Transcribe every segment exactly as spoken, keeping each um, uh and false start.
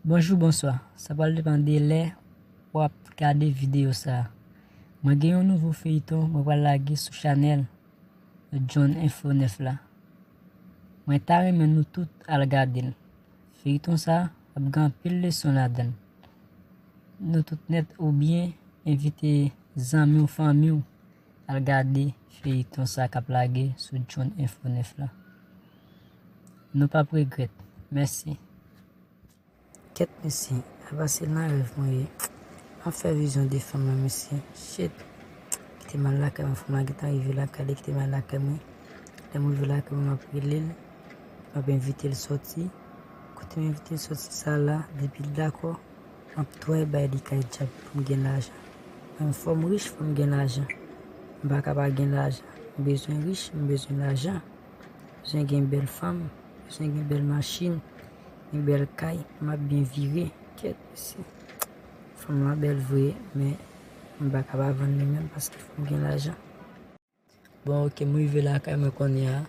Bonjou, bonswa. Sa pral depann de lè w ap gade videyo sa a. Mwen gen yon nouvo feyiton mwen pral lage sou chanèl John Info nèf la. Mwen ta renmen nou tout al gade l. Feyiton sa a ap gen anpil leson ladan l. Nou tout nèt oubyen envite zanmi w, fanmi w al gade feyiton sa k ap lage sou John Info nèf la. Nou p ap regrèt. Mèsi. Kèt mesye, apa se nan rèv mwen ye. M ap fè vizyon de fanm nan mesye. Shit. Kite m al lakay mwen, fanm lan gentan rive lakay li, kite m al lakay mwen. Lè m rive lakay mwen, m ap rele l, m ap envite l sòti. Kote m envite l sòti sa la, depi l dakò, m ap touye bay li kay djab pou m gen lajan. Mwen, fò m rich pou m gen lajan. M pa ka pa gen lajan. M bezwen rich, m bezwen lajan. Bezwen gen bèl fanm, bezwen gen bèl machin, gen bèl kay, m ap byen vive. Kèt mesye. Fanm lan bèl vre, men m pa ka pa vann li menm paske fò m gen lajan. Bon, oke, m rive lakay mwen kounye a.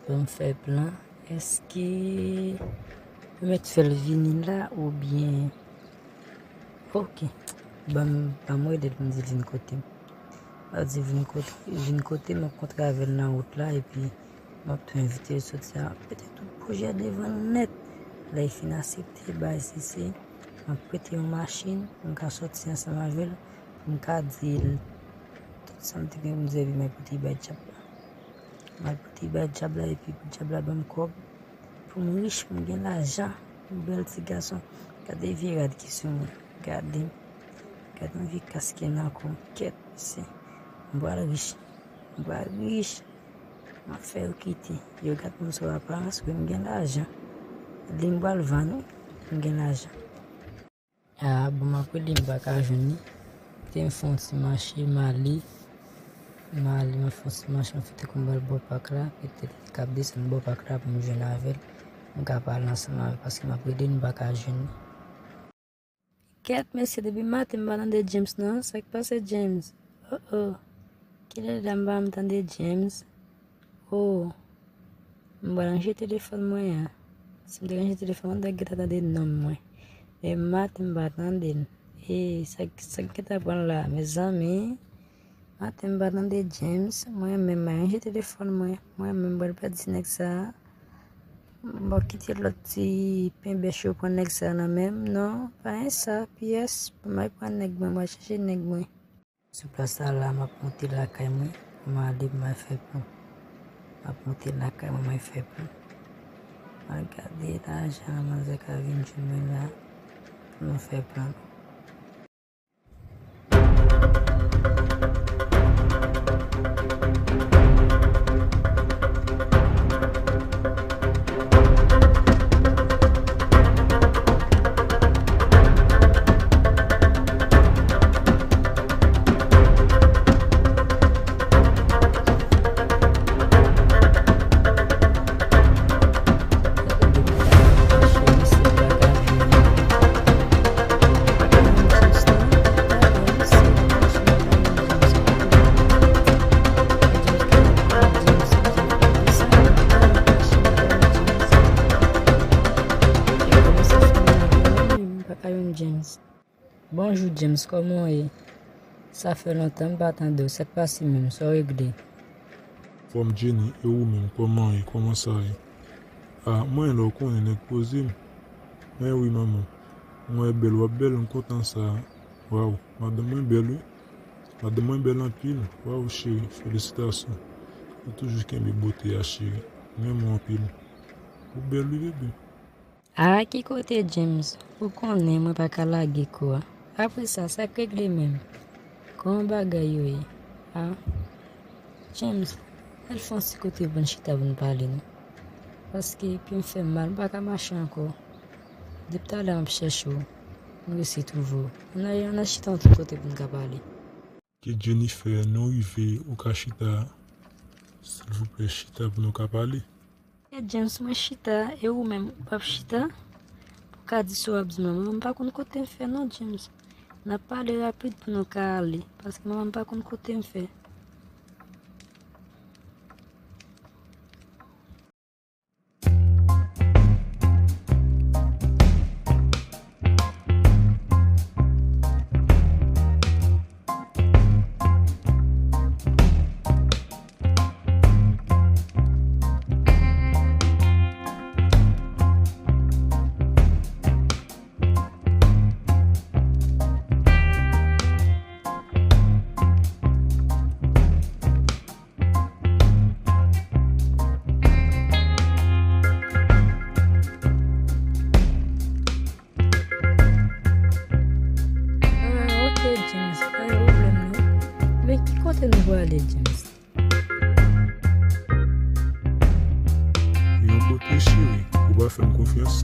Bon, m fè plan. Èske m mèt fè l vini la oubyen? Oke. Ban m, ban m rele l pou m di l vin kote m. M ap di vin kote, vin kote m, m ap kontre avè l nan wout la, epi m ap tou envite l soti a. Mete tout pwojè devan l nèt. Lè l fin aksepte bay Sese, m ap prete yon machin pou m ka sòti ansanm avè l, pou m ka di l tout sa m te gen pou m di, epi m al pote bay djab la. M al pote bay djab la, epi pou djab la ban m kòb. Pou m rich, pou m gen lajan, yon bèl ti gason. Gade vye rad ki sou mwen. Gade m. Gade yon vye kas ki nan kou m. Kèt, mesye. M pral rich. M pral rich. M ap fè yo kite. Yo gade m sou aparans, wi, m gen lajan. Li m pral vann, wi. M gen lajan. Ah, bon, m ap rele, m pa ka jwenn li. Te m fè yon ti mache, m ale. M ale, m ap fè yon ti mache, m fè te konn bal bò pak la. Petèt li t ap desann bò pak la pou m jwenn avè l. M ka pale ansanm avè l, paske m ap rele l, m pa ka jwenn li. Kèt, mesye, depi maten m pa tande James, non. Sa k pase, James? Oh, oh. Kilè la m pa janm tande James? Oh, m pral ranje telefòn mwen an. Si m te ranje telefòn mwen, m ta gentan tande non mwen. Men maten m pa tande l. E sa, sa k gentan pran la, mezanmi? Maten m pa tande James. Mwen menm, m ranje telefòn mwen. Mwen menm, m pral pèdi nèg sa a. M ap kite lòt ti penbèch yo pran nèg sa a nan men m. Non, pa gen sa, pyès. M ap pran nèg mwen, m ap chache nèg mwen. Sou plas sa la, m ap monte lakay mwen, pou m ale pou m al fè plan. M ap monte lakay mwen, m al fè plan. M al gade lajan manzè ka vin jwenn mwen la, pou nou fè plan. Bonjou, James, kòman w ye? Sa fè lontan m pa tande w, sa k pase menm, sa w regle? Fòm Jenny, e ou menm, kòman w ye? Kòman sa ye? A, mwen, lè w konnen nèg poze m. Men wi, manman. Mwen bèl, w ap bèl, m kontan sa. Waw, madanm mwen bèl, wi. Madanm mwen bèl anpil. Waw, cheri, felisitasyon. Ou toujou kenbe bote a, cheri. M renmen w anpil. Ou bèl, wi, bebe. A, ki kote, James? Ou konnen mwen pa ka lage kou a. Apre sa, sa k regle menm? Kòman bagay yo ye? A? James, al fè yon ti kote pou n chita pou n pale, non. Paske pye m fè m mal, m pa ka mache ankò. Depi talè m ap chèche w, m resi twouve w. Ann al, ann al chita yon ti kote pou n ka pale. Ke Jennifer, nou rive, ou ka chita. Silvouplè, chita pou nou ka pale. E James, mwen chita, e ou menm, ou p ap chita? Pou ka di sa w ap di manman m, m pa konn kote m fè non, James. N ap pale rapid pou nou ka ale, paske manman m pa konn kote m fè. Ou pa fè m konfyans?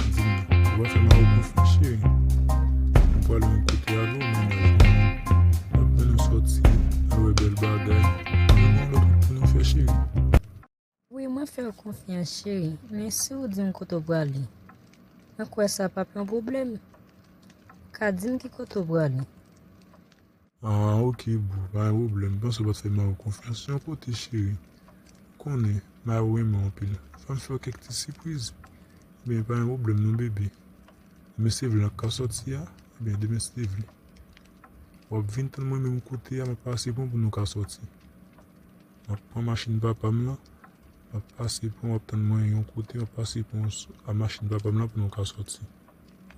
Di m, ou pa fè Maro konfyans, cheri? Nou prale yon kote avè w, mennaj mwen. N ap mennen w sòti, al wè bèl bagay. Nou gen yon lòt wout pou nou fè, cheri. Wi, mwen fè w konfyans, cheri. Men si w di m kote w prale, mwen kwè sa p ap yon pwoblèm. Ou ka di m ki kote w prale. Ah, ok, boo, pa gen pwoblèm. M panse w pa t fè Maro konfyans. Yon kote, cheri. Ou konnen, Maro renmen w anpil. Fò m fè w kèk ti sipriz. Ebyen, pa gen pwoblèm non, bebe. Demen si Dieu vle n ap ka sòti a. Ebyen, demen si Dieu vle. W ap vin tann mwen menm kote a, m ap pase pran w pou nou ka sòti. M ap pran machin papa m lan. M ap pase pran w, w ap tann mwen yon kote, m ap pase pran w sou, a machin papa m lan pou nou ka sòti.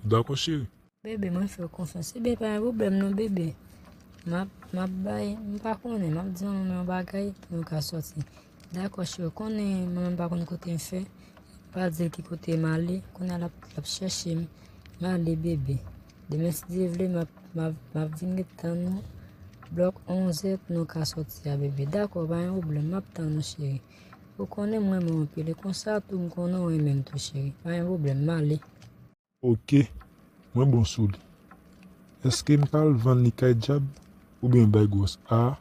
Ou dakò, cheri? Bebe, mwen fè w konfyans. Ebyen, pa gen pwoblèm non, bebe. M ap, m ap bay, m pa konnen, m ap di manman m yon bagay pou nou ka sòti. Dakò, cheri, ou konnen manman m pa konn kote m fè. M pa di l ki kote m ale, kounye a l ap, l ap chèche m. M ale, bebe. Demen, si Dieu vle, m ap, m ap, m ap vin ret tann ou. Blòk onzè pou nou ka sòti a, bebe. Dakò, pa gen pwoblèm, m ap tann ou, cheri. Ou konnen m renmen w anpil, e konsa tou, m konnen w renmen m tou, cheri. Pa gen pwoblèm, m ale. Ok, mwen bon sou li. Èske m pral vann li kay dyab oubyen bay gwòs? A,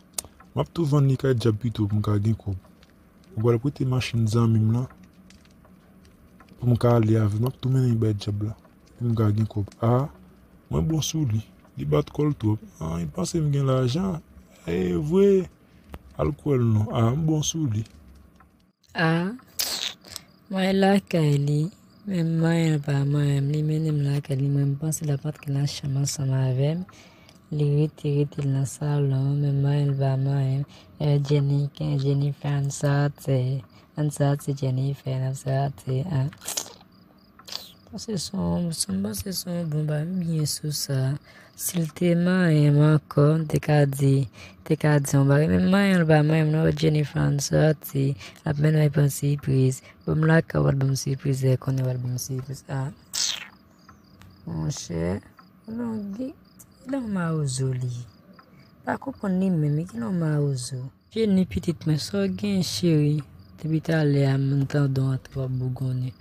m ap tou vann li kay dyab pito pou m ka gen kòb. Mwen pral prete machin zanmi m lan pou m ka ale avè l. M ap tou mennen li bay dyab la pou m ka gen kòb. A, mwen bon sou li. Li bat kò l twòp. A, li panse m gen lajan. E vre. Al kwè l non. A, m bon sou li. A, mwen lakay li, men manyen l pa manyen m, li mennen m lakay li, mwen m panse l ap antre nan chanm ansanm avè m, li rete, rete l nan salon, men manyen l pa manyen m. E Jenny, Jennifer, ann sòti, ann sòti Jennifer, ann sòti, a. Panse se yon, se, m panse se yon bon bagay, m byen sou sa. Si l te manyen m ankò, m te ka di, te ka di yon bagay, men manyen l pa manyen m non, Jennifer ann sòti, l ap mennen m pran sipriz. Bon, m lakay w al ban m sipriz, e konnen w al ban m sipriz. A, monchè, kilè yon mawozo li ye. Pa konprann li menm, kilè yon mawozo. Jenny, pitit mwen, sa w gen, cheri? Depi talè a, m tande w antre, w ap bougonnen.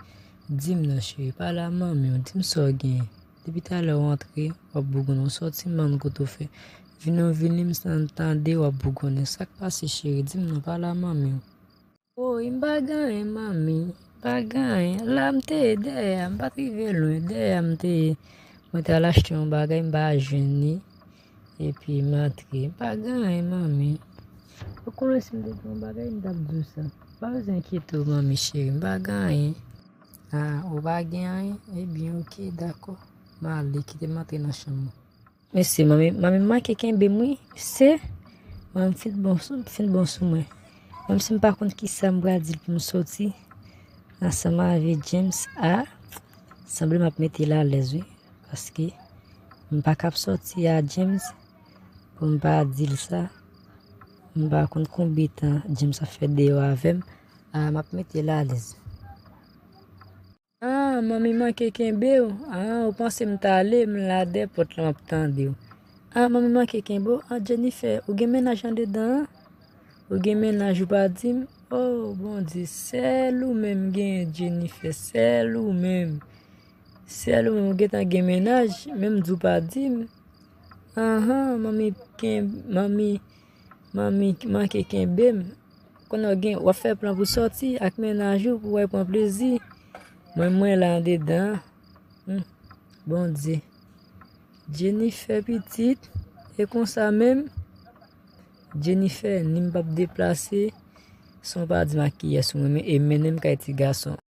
Di m non, cheri, pale a manmi w, di m sa w gen. Depi talè w antre, w ap bougonnen, w sòti m pa konn kote w fè. Vini w vini, m tande w ap bougonnen. Sa k pase, cheri? Di m non, pale a manmi w. Woy, m pa gen anyen, manmi. M pa gen anyen. La, m te ye dèyè a, m pa t rive lwen. Dèyè a, m te ye. Mwen t al achte yon bagay, m pa jwenn li. Epi m antre. M pa gen anyen, manmi. Ou konnen si m te gen yon bagay, m t ap di w sa. Pa bezwen enkyete w, manmi cheri. M pa gen anyen. A, ou pa gen anyen? Ebyen, oke, dakò. M ale, kite m antre nan chanm ou. Mesye, manmi, manmi manke kenbe m, wi. Mesye, manmi fin bon sou, fin bon sou mwen. Menm si m pa konn kisa m pral di l pou m sòti ansanm avè James, a, sanble m ap mete l alèz, wi. Paske m pa kab sòti a James pou m pa di l sa. M pa konn konbyen tan James ap fè deyò avè m. A, m ap mete l alèz. A, manmi manke kenbe w. A, ou panse m t ale, m la dèyè pòt la, m ap tande w. A, manmi manke kenbe w. A, Jennifer, ou gen mennaj andedan an? Ou gen mennaj ou pa di m? O, Bondye, sèl ou menm genyen, Jennifer, sèl ou menm. Sèl ou menm ou gentan gen mennaj, menm di w pa di m. Anhan, manmi ken-, manmi, manmi manke kenbe m. Kounye a w gen, w ap fè plan pou sòti ak mennaj ou, pou w al pran plezi. Mwen, mwen la andedan an. Hmm, Bondye. Jennifer pitit, e konsa menm? Jennifer, ni m p ap deplase, san w pa di m ak kiyès ou renmen, e mennen m kay ti gason.